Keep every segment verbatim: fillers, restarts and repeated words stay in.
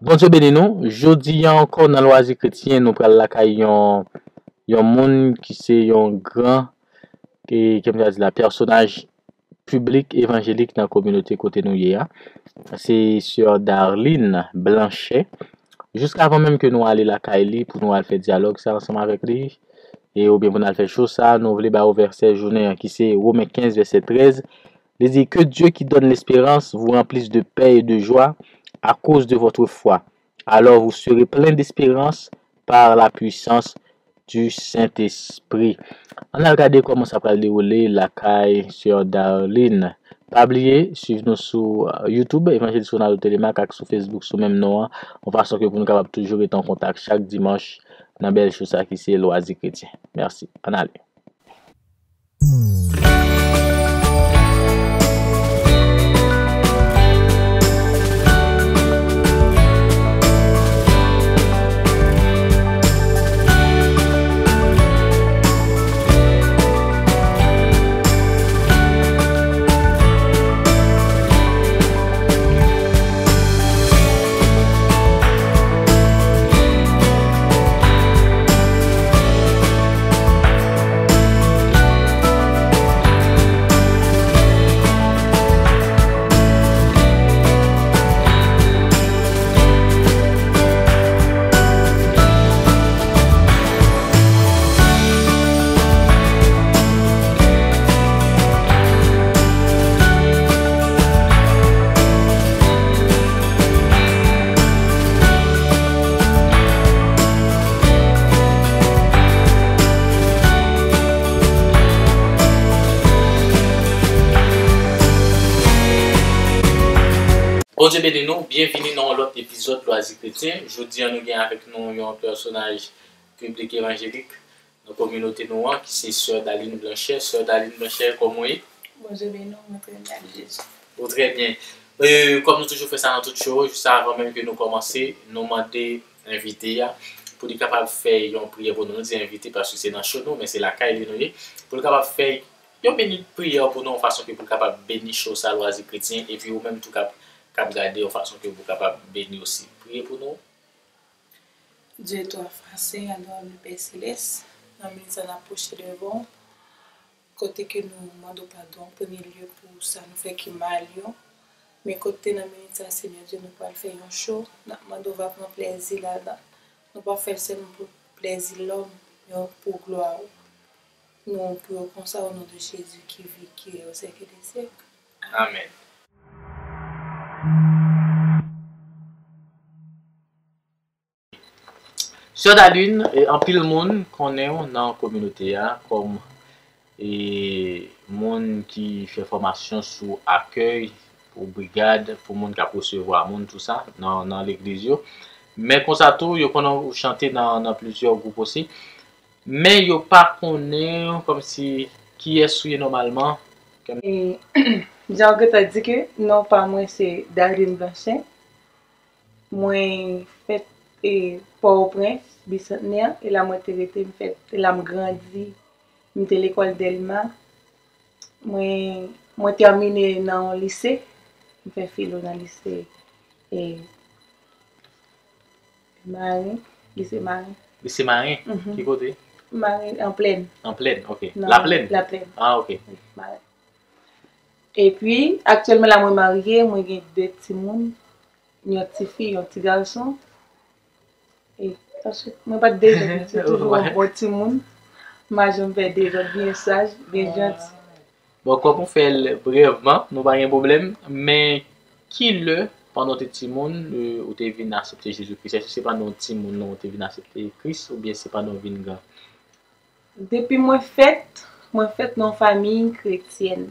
Bondye beni nou. Jodi a ankò nan Lwazi Kretyen, nou pral lakay yon, yon moun ki se yon gran, e, kòman m ta di la, pèsonaj piblik evanjelik nan kominote kote nou ye a. Se Sè Darline Blanchet. Jiskavan menm ke nou ale lakay li pou nou al fè dyalòg sa ansanm avèk li, e oubyen pou n al fè cho sa, nou vle ba ou vèsè jounen an ki se Women kenz, vèsè trèz. Li di, Que Dieu qui donne l'espérance vous remplisse de paix et de joie à cause de votre foi. Alors vous serez plein d'espérance par la puissance du Saint-Esprit. Ann al gade kòman sa pral dewoule lakay Sè Darline. Pa bliye, swiv nou sou, euh, YouTube, Evangelist Ronaldo Telemaque, ak sou Facebook sou menm non an, yon fason ke pou nou kapab toujou rete an kontak chak dimanch nan bèl cho sa ki se Lwazi Kretyen. Mèsi. Ann ale. Bondye beni nou, byenvini nan yon lòt epizòd Lwazi Kretyen. Jodi a, nou gen avèk nou yon pèsonaj piblik evanjelik nan kominote nou an, ki se Sè Darline Blanchet. Sè Darline Blanchet, kòman w ye? Bondye beni w, mwen trè byen, Jezi. Ou trè byen. E, kòm nou toujou fè sa nan tout cho, jis avan menm ke nou kòmanse, nou mande envite a pou li kapab fè yon priyè pou nou. Nou di envite paske se nan cho nou, men se lakay li nou ye. Pou li kapab fè yon minit priyè pou nou, yon fason ke pou l kapab beni cho sa Lwazi Kretyen, epi ou menm tou k ap, k ap gade, yon fason ke pou kapab beni osi. Priye pou nou. Dieu toi fin, Seigneur, nou renmen Pè Selès, nan minit sa n ap pwoche devan w, kote ke nou mande w padon an premye lye pou sa nou fè ki mal yo. Men kote nan minit sa, Senyè Dye, nou pral fè yon cho, n ap mande w va pran plèzi ladan. Nou p ap fè l sèlman pou plèzi lòm, men pou glwa w. Nou priye w konsa, o non de Jezi ki viv, ki règne au siècle des siècles. Amèn. Sè Darline, e, anpil moun konnen w nan kominote a kòm, e, moun ki fè fòmasyon sou akèy pou brigad, pou moun k ap resevwa moun, tou sa, nan, nan legliz yo. Men konsa tou, yo konnen w chante nan, nan plizyè gwoup osi. Men yo pa konnen w kòmsi kiyès ou ye nòmalman. E, jan w gentan di ke non pa mwen se Darline Blanchet. Mwen fèt, e, Pòtoprens, Bisantnè, e la mwen te rete, m fèt, e la m grandi. M te lekòl Dèlma. Mwen, mwen tèmine nan yon lise. M fè filo nan lise, e, Maren, lise Maren. Lise Maren? Mhm. Ki kote? Maren, an Plèn. An Plèn, ok. Nan Laplèn? Laplèn. Ah, ok. Wi, Maren. Epi, aktyèlman la, mwen marye, mwen gen de timoun, yon ti fi, yon ti gason. E answit, mwen pa t dezòd, mwen se toujou yon bon timoun. M pa janm fè dezòd, byen saj, byen janti. Bon, kòm ou fè l brèvman, nou pa gen pwoblèm, men ki lè, pandan w te timoun, e, ou te vin aksepte Jezi Kris? Èske se pandan w timoun nan ou te vin aksepte Kris, oubyen se pandan w vin gran? Depi mwen fèt, mwen fèt nan yon fanmi kretyèn.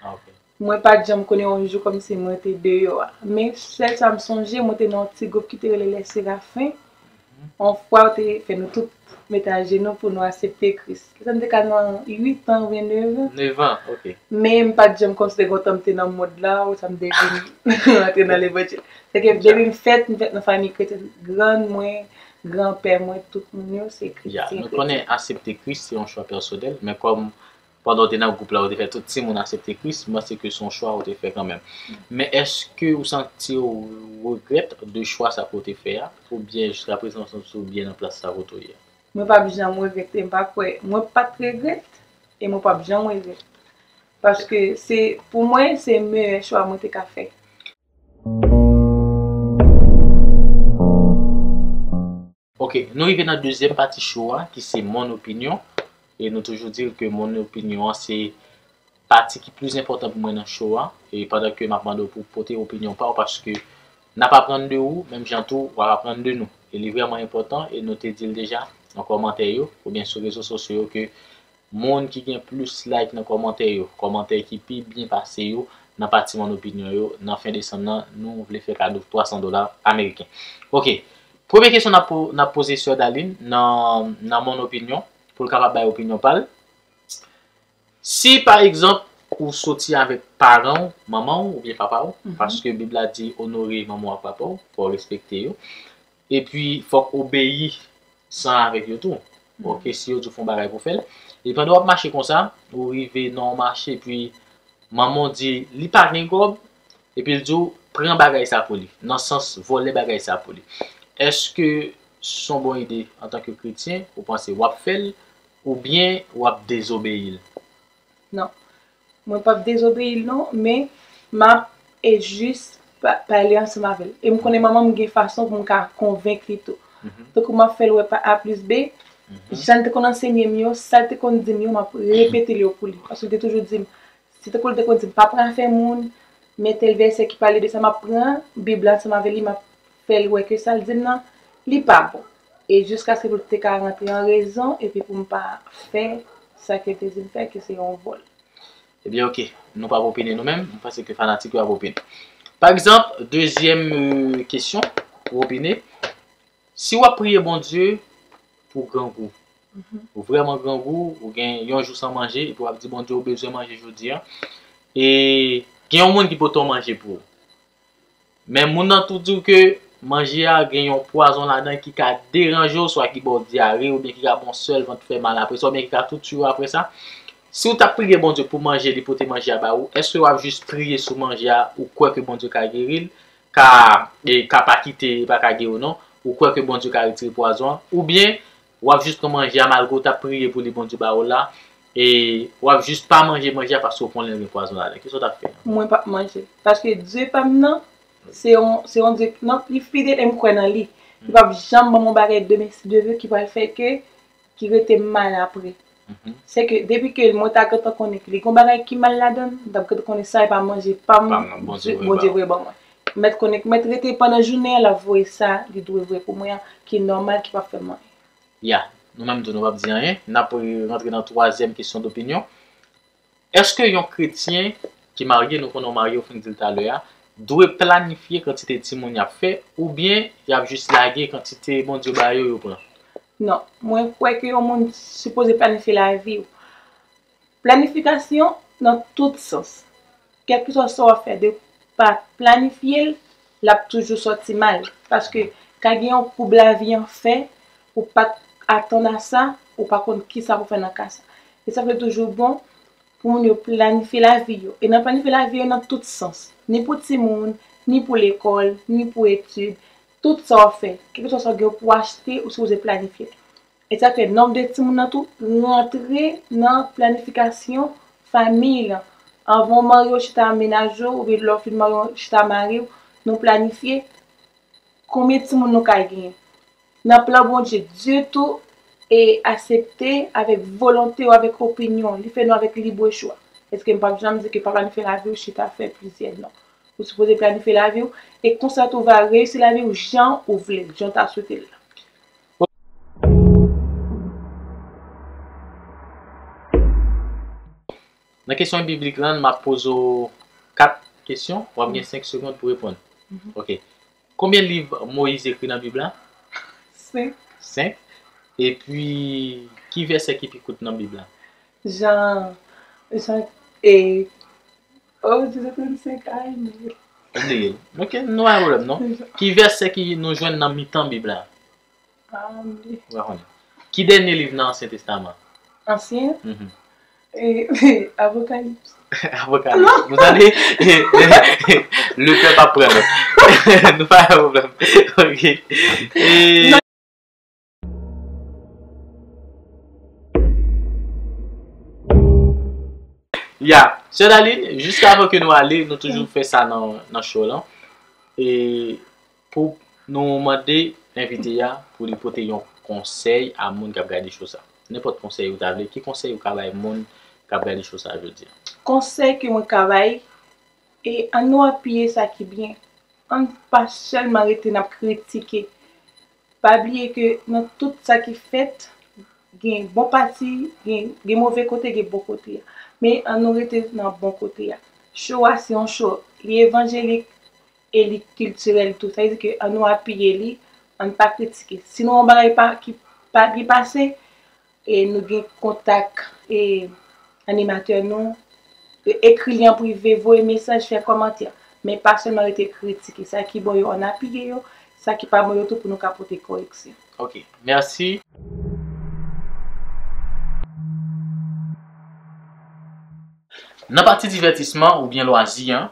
Ah, ok. Mwen pa t janm konnen yon jou kòmsi mwen te deyò a. Men sèl sa m sonje, mwen te nan yon ti gwoup ki te rele Les Séraphins. Mhm. Yon fwa, yo te fè nou tout mete ajenou pou nou aksepte Kris. Sa m te ka nan uit an oubyen nèf an. Nèf an, ok. Men m pa t janm konsidere gen yon tan m te nan mond la, ou sa m te vin rantre nan levanjil. Se ke depi m fèt, m fèt nan fanmi kretyèn. Grann mwen, granpè mwen, tout moun yo, se kretyen, kretyen. Ya, nou konnen aksepte Kris se yon chwa pèsonèl, men kòm Pandan w te nan gwoup la, ou te fè tout timoun aksepte Kris, m panse ke se yon chwa ou te fè kanmenm. Men èske ou santi w regrèt de chwa sa ke w te fè a? Oubyen jiska prezan ou santi w byen nan plas sa kote w ye a? Mwen p ap janm regrèt, e m pa kwè, mwen pa t regrèt, e mwen p ap janm regrèt. Paske se, pou mwen, se meyè chwa mwen te ka fè. Ok, nou rive nan dezyèm pati show a, ki se Mon Opinion. E nou toujou di ke Mon Opinion an se pati ki plis enpòtan pou mwen nan show a. E pandan ke m ap mande w pou w pote opinyon pa w, paske n ap aprann de ou, menm jan tou, w ap aprann de nou. E li vrèman enpòtan, e nou te di l deja nan kòmantè yo, oubyen sou rezo sosyo yo, ke moun ki gen plis like nan kòmantè yo, kòmantè ki pi byen pase yo nan pati Mon Opinion yo, nan fen desanm nan, nou vle fè kado twa san dola ameriken. Ok. Premye kesyon n ap po-, n ap poze Sè Daline nan, nan Mon Opinion, pou l kapab bay opinyon pa l. Si, pa egzanp, ou soti avèk paran w, manman w oubyen papa w, paske Bib la di, "Onore manman w ak papa w," fò w respekte yo. Epi, fòk w obeyi san avèk yo tou. Ok, si yo di w fè yon bagay pou w fè l. E pandan w ap mache konsa, ou rive nan yon mache, epi manman w di li pa gen kòb, epi l di w pran bagay sa pou li, nan sans vòlè bagay sa pou li. Èske se yon bon ide antanke kretyen, ou panse w ap fè l, oubyen w ap dezobeyi l? Non. Mwen p ap dezobeyi l non, men m ap e jis pa-, pale ansanm avè l. E m konnen manman m gen fason pou m ka konvenk li tou. Tankou m ap fè l wè pa A plis B, jan l te konn ansenye m yo, sa l te konn di m yo, m ap repete l yo pou li. Paske l te toujou di m, se tankou l te konn di m, "Pa pran afè moun, men tèl vèsè ki pale de sa, m ap pran Bib la ansanm avè li, m ap fè l wè ke sa l di m nan, li pa bon." E jiskaske pou l te ka rantre an rezon, epi pou m pa fè sa ke l te di m fè, ke se yon vòl. Ebyen, ok, nou p ap opine nou menm, m panse ke fanatik yo ap opine. Pa egzanp, dezyèm, euh, kesyon pou opine. Si w ap priye Bondye pou grangou, ou vrèman grangou, ou gen yon jou san manje, epi w ap di Bondye ou bezwen manje jodi a, e gen yon moun ki pote yon manje pou ou. Men moun nan tou di w ke manje a gen yon pwazon ladan ki ka deranje w, swa ki ba w dyare, oubyen ki ka ba w sèl vant fè mal apre sa, oubyen ki ka tou tiye w apre sa. Si w t ap priye Bondye pou manje, li pote manje a ba ou, èske w ap jis priye sou manje a, ou kwè ke Bondye ka geri l, ka, e, ka pa kite, e pa ka geri w non, ou kwè ke Bondye ka retire pwazon an, oubyen w ap jis pran manje a malgre w t ap priye pou li, Bondye ba ou la, e w ap jis pa manje manje a paske w konnen l gen pwazon ladan. Kisa w t ap fè? Mwen p ap manje. Paske Dye pa m nan, se yon, se yon Dye, non, li fidèl e m kwè nan li. Li p ap janm ban m yon bagay demen si Dye vle ki pral fè ke, ki rete m mal apre. Se ke depi ke mwen ta gentan konnen ke li gen yon bagay ki mal ladan l, m t ap gentan konnen sa e pa manje pa m, Bondye vle ban mwen. M mèt konnen, m mèt rete pandan jounen an, l ap voye sa li dwe voye pou mwen an, ki nòmal, ki p ap fè m anyen. Ya, nou menm tou, nou p ap di anyen. N ap rantre nan twazyèm kesyon dopinyon. Èske yon kretyen ki marye, nou konnen w marye, ou fin di l talè a, dwe planifye kantite timoun y ap fè, oubyen y ap jis lage kantite Bondye ba yo, yo pran? Non, mwen kwè ke yon moun sipoze planifye lavi w. Planifikasyon nan tout sans. Kèlkeswa sa w ap fè, de pa planifye l, l ap toujou sòti mal. Paske ka gen yon koub lavi an fè, ou pa t atann a sa, ou pa konn kisa pou fè nan ka sa. E sa fè toujou bon pou moun yo planifye lavi yo. E nan planifye lavi yo nan tout sans. Ni pou timoun, ni pou lekòl, ni pou etid. Tout sa w ap fè, kèlkeswa sa w gen pou achte, ou sipoze planifye l. E sa fè nonb de timoun nan tou rantre nan planifikasyon fanmiy lan. Anvan w marye w chita ak mennaj ou, oubyen lè w fin marye w chita ak mari w, nou planifye konbyen timoun nou ka genyen. Nan plan Bondye, Dye tou e aksepte avèk volonte w, avèk opinyon w. Li fè nou avèk libre chwa. Èske m p ap janm di ke pa planifye lavi w chita fè plizyè? Non. Ou sipoze planifye lavi w, e konsa tou w va reyisi lavi w jan ou vle l, jan w ta swete l la. Nan kesyon biblik lan, m ap poze w kat kesyon, w ap gen senk segonn pou reponn. Ok. Konbyen liv Moyiz ekri nan Bib la? Senk. Senk. Epi, ki vèsè ki pi kout nan Bib la? Jan, Jan, e, oh, Jezi trannsenk, ay, men. Ou bliye l. Ok, nou pa gen pwoblèm, non. Ki vèsè ki nou jwenn nan mitan Bib la? Ah, m bliye. Ou pa konnen. Ki dènye liv nan Ansyen Testaman? Ansyen? Mhm. E, Apokalips. Apokalips. Nou tande? Le pèp ap pran nou. Nou pa gen pwoblèm. Ok. E, ya, sè Daline, jiskavan ke nou ale, nou toujou fè sa nan, nan show lan. E pou nou mande envite a pou li pote yon konsèy a moun k ap gade show sa. Nenpòt konsèy ou ta vle, ki konsèy ou ka bay moun k ap gade show sa jodi a? Konsèy ke mwen ka bay, e ann nou apiye sa ki byen. Ann pa sèlman rete n ap kritike. Pa bliye ke nan tout sa ki fèt, gen bon pati, gen, gen move kote, gen bon kote a. Men ann nou rete nan bon kote a. Show a se yon show, li evanjelik e li kiltirèl tou. Sa vle di ke ann nou apiye li, ann pa kritike. Si nou wè yon bagay pa, ki pa byen pase, e nou gen kontak, e animatè nou, e ekri li an prive, voye mesaj, fè kòmantè. Men pa sèlman rete kritike. Sa ki bon yo, ann apiye yo, sa ki pa bon yo tou, pou nou ka pote koreksyon. Ok, mèsi. Nan pati divètisman oubyen lwazi an,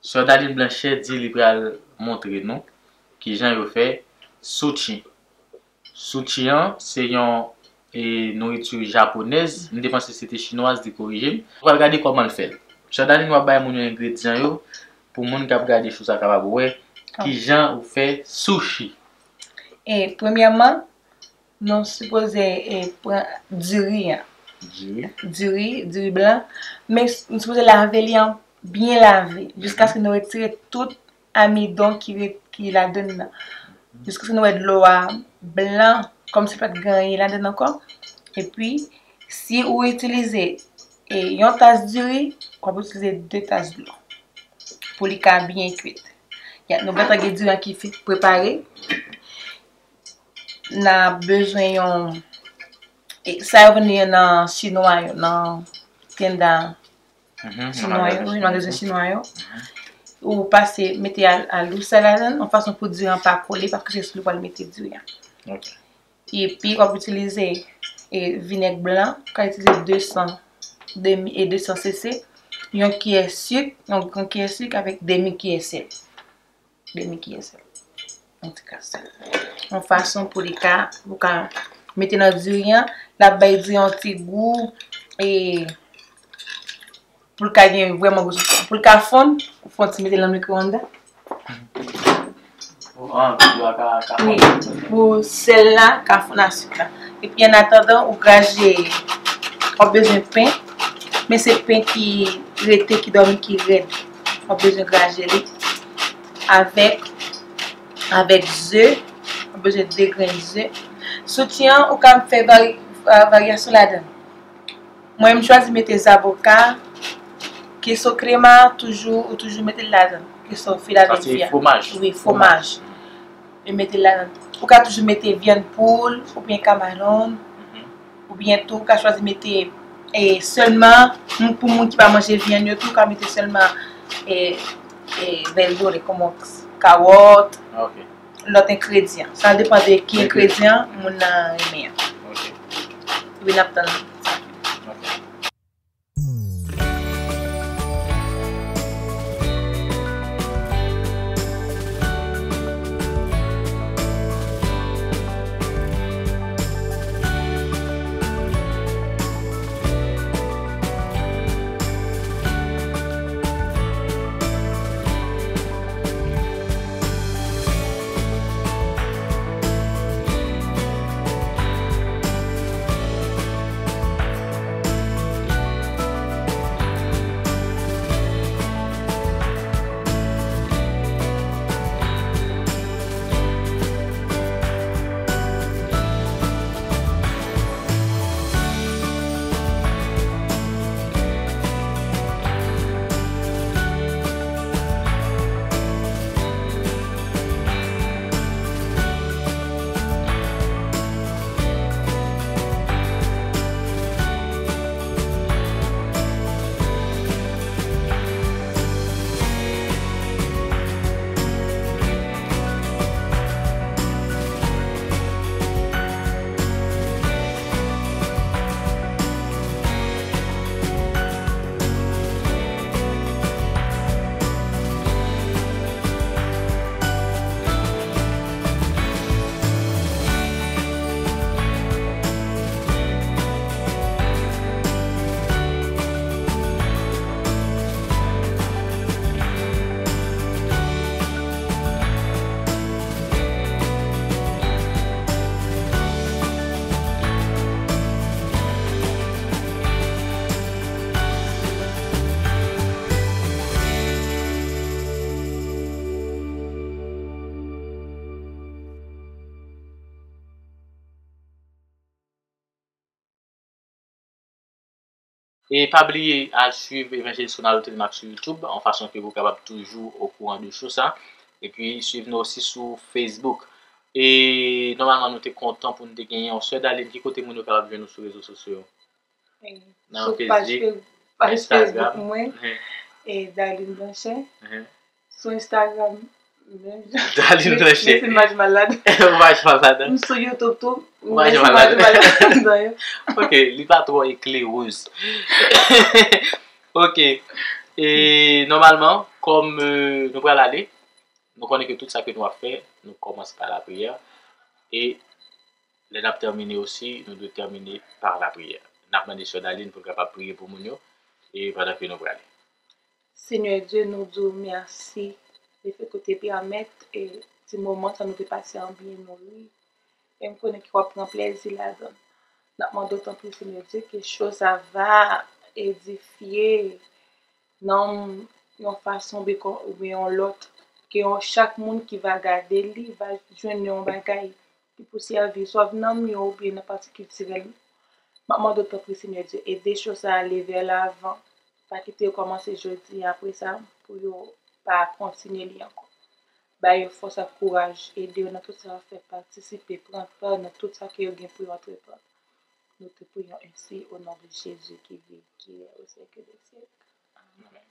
sè Daline Blanchet di li pral montre nou kijan yo fè sushi. Sushi an, se yon, e, nouriti japonèz. M te panse se te chinwaz, li korije m. Nou pral gade kòman l fè l. Sè Daline, w ap bay moun yo engredyan yo pou moun k ap gade show sa kapab wè kijan ou fè sushi. E premyèman, nou sipoze, e, pran diri an. Diri. Diri, diri blan. Men s-, nou sipoze lave li an byen lave, jiskaske nou retire tout amidon ki ret, ki ladann nan. Jiskaske nou wè dlo a blan, kòmsi pa t gen anyen ladann ankò. Epi, si ou itilize, e, yon tas diri, w ap itilize de tas dlo pou li ka byen kuit. Ya, nou gentan gen diri an ki fin prepare. N ap bezwen yon, e, sa yo vann li nan chinwa yo, nan tenda chinwa yo, wi, nan magazin chinwa yo. Ou pase, mete a, a lous sa ladann, yon fason pou diri an pa kole, paske se sou li w pral mete diri an. Ok. Epi, w ap itilize, e, vinèg blan, ou ka itilize de san, demi, e de san C C, yon kiyè sik, yon gran kiyè sik avèk demi kiyè sèl. Demi kiyè sèl. Yon ti kras sèl. Yon fason pou li ka, pou ka mete nan diri an, l ap bay diri an yon ti gou, e pou l ka gen vrèman gou sou sa. Pou l ka fonn, ou fè yon ti mete l nan mikroonn. Pou an, diri a ka, ka fonn. Wi, pou sèl la ka fonn asik la. Epi, an atandan, ou graje, w ap bezwen pen. Men se pen ki rete, ki dòmi, ki rèd. W ap bezwen graje li. Avèk, avèk ze, w ap bezwen de grenn ze. Sushi an, ou ka fè vari-, va-, varyasyon ladann. Mwen, m chwazi mete zaboka, keso krema, toujou, ou toujou mete l ladann. Keso Filadelfya. Sa se fwomaj. Wi, fwomaj. Fwomaj. E mete l ladann. Ou ka toujou mete vyann poul, oubyen kamalon, oubyen tou, ou ka chwazi mete, e, sèlman, pou moun ki pa manje vyann yo tou, ou ka mete sèlman, e, e, vèt vole, kòman, kawòt. Ok. Lòt engredyan. Sa depann de ki engredyan moun nan renmen an. Ok. Epi n ap tann sa. Ok. E pa bliye al swiv Evangelist Ronaldo Telemaque sou YouTube, an fason ke pou kapab toujou okouran de show sa. Epi swiv nou osi sou Facebook. E nòmalman nou te kontan pou nou te genyen yon sè Darline. Ki kote moun yo kapab jwenn nou sou rezo sosyo yo? Nan Facebook, Instagram. Sou paj Facebook mwen, e Darline Blanchet. Sou Instagram, men Darline Blanchet. Mete imaj mal ladan. Imaj mal ladan. M sou YouTube tou. Imaj mal ladan. Ok, li pa twò eklerez. Ok. E nòmalman, kòm nou pral ale, nou konnen ke tout sa ke nou ap fè, nou kòmanse pa lapriyè. E lè n ap tèmine osi, nou dwe tèmine pa lapriyè. N ap mande sè Darline pou l kapab priye pou moun yo, e pandan ke nou prale. Senyè Dye, nou di w mèsi lefètke w te pèmèt e ti moman sa nou te pase an byen nouri. E m konnen ke w ap pran plezi ladan l. N ap mande w tanpri, Senyè Dye, ke show sa va edifye nanm yon fason oubyen yon lòt, ke yon, chak moun ki va gade li va jwenn yon bagay ki pou sèvi swa nanm yo oubyen nan pati kiltirèl. M ap mande w tanpri, Senyè Dye, ede show sa ale vè lavan. Pa kite yo kòmanse jodi a, apre sa, pou yo pa kontinye li ankò. Ba yo fòs ak kouraj, ede yo nan tout sa yo ap fè, patisipe, pran pa nan tout sa ke yo gen pou yo antreprann. Nou te priye ensi o non de Jezi ki viv, ki règne au siècle des siècles. Amèn.